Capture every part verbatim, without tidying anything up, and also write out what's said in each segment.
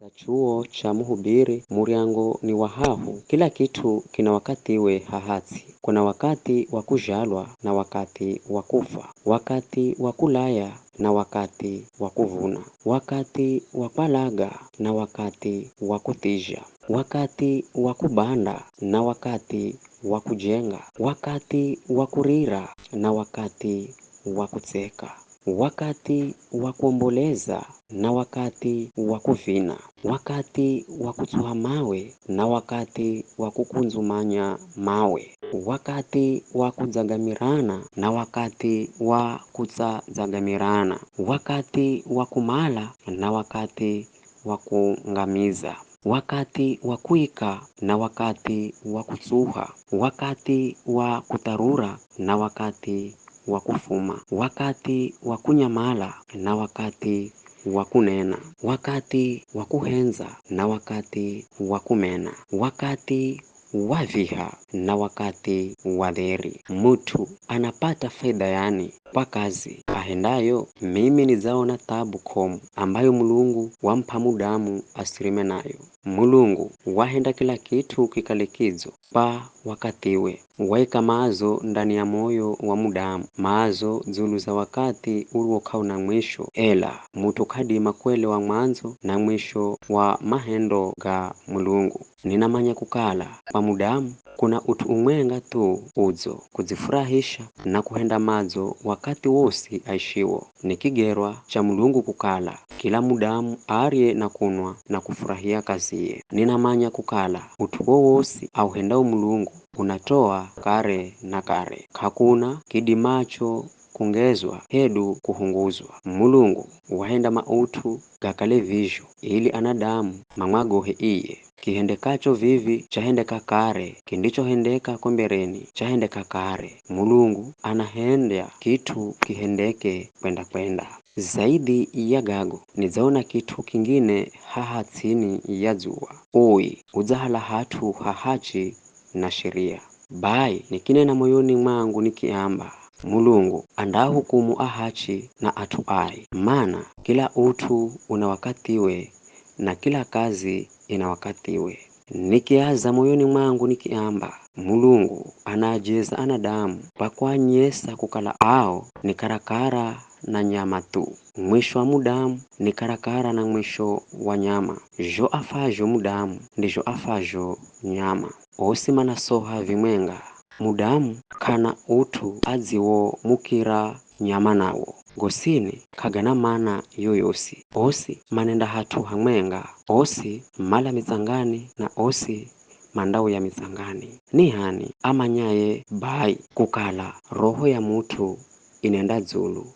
Za chuo cha muhubiri, muryango ni wa hahu. Kila kit'u kina wakathiwe haha ts'i. Kuna wakathi wa kuzhalwa na wakathi wa kufwa, wakathi wa kulaya na wakathi wa kuvuna, wakathi wa kwalaga na wakathi wa kuthizha, wakathi wa kubanda na wakathi wa kujenga, wakathi wa kurira na wakathi wa kutseka, wakathi wa kuomboleza na wakathi wa kuvina, wakathi wa kutsuha mawe na wakathi wa kukundzumanya mawe, wakathi wa kudzagamirana na wakathi wa kutsadzagamirana, wakathi wa kumala na wakathi wa kungamiza, wakathi wa kuika na wakathi wa kutsuha, wakathi wa kutharura na wakathi wa kufuma, wakathi wa kunyamala na wakathi wa kunena, wakathi wa kuhendza na wakathi wa kumena, wakathi wa viha na wakathi wa dheri. Mut'u anapata faidha yani kwa kazi ahendayo? Mimi nidzaona thabu k'omu ambayo Mulungu wamup'a mudamu asirime nayo. Mulungu wahenda kila kit'u kikale kidzo kwa wakathiwe. Waika maazo ndani ya moyo wa mudamu, maazo dzulu za wakathi uriwo k'auna mwisho, ela mut'u k'adima kuelewa mwandzo na mwisho wa mahendo ga Mulungu. Ninamanya kukala kwa mudamu kuna ut'u umwenga thu udzo, kudzifurahisha na kuhenda madzo wakathi wosi aishiwo. Ni kigerwa cha Mulungu kukala kila mudamu arye na kunwa na kufurahia kaziye. Ninamanya kukala ut'u wowosi auhendao Mulungu unatoa kare na kare. K'akuna kidimacho kungezwa hedu kuhunguzwa. Mulungu wahenda maut'u gakale vizho ili anadamu mamwagohe iye. Kihendekacho vivi chahendeka kare, kindichohendeka ko mbereni chahendeka kare. Mulungu anahenda kit'u kihendeke kwenda-kwenda. Zaidhi ya gago, nidzaona kit'u kingine haha ts'ini ya dzuwa. Ui udzahala hat'u ha hachi na sheria. Bai nikinena moyoni mwangu nikiamba, Mulungu andaahukumu ahachi na at'u ai, mana kila ut'u una wakathiwe, na kila kazi ina wakathiwe. Nikiaza moyoni mwangu nikiamba, Mulungu anaajeza anadamu kwa kuanyesa kukala ao ni karakara na nyama thu. Mwisho wa mudamu ni karakara na mwisho wa nyama. Zho afazho mudamu ndizho afazho nyama. Osi manasoha vimwenga. Mudamu k'ana ut'u adziwomukira nyama nawo. Gosini k'agana mana yoyosi. Osi manenda hat'u hamwenga. Osi mala mitsangani na osi mandauya mitsangani. Ni h'ani amanyaye bai kukala roho ya mut'u inenda dzulu,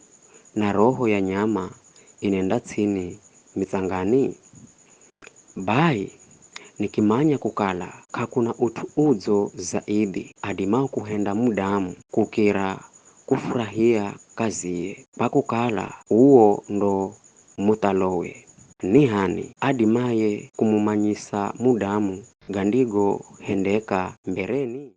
na roho ya nyama inenda ts'ini mitsangani? Bai nikimanya kukala k'akuna ut'u udzo zaidhi adimao kuhenda mudamu kukira kufurahia kaziye, kwa kukala uwo ndo muthalowe. Ni h'ani adimaye kumumanyisa mudamu gandigohendeka mbereni?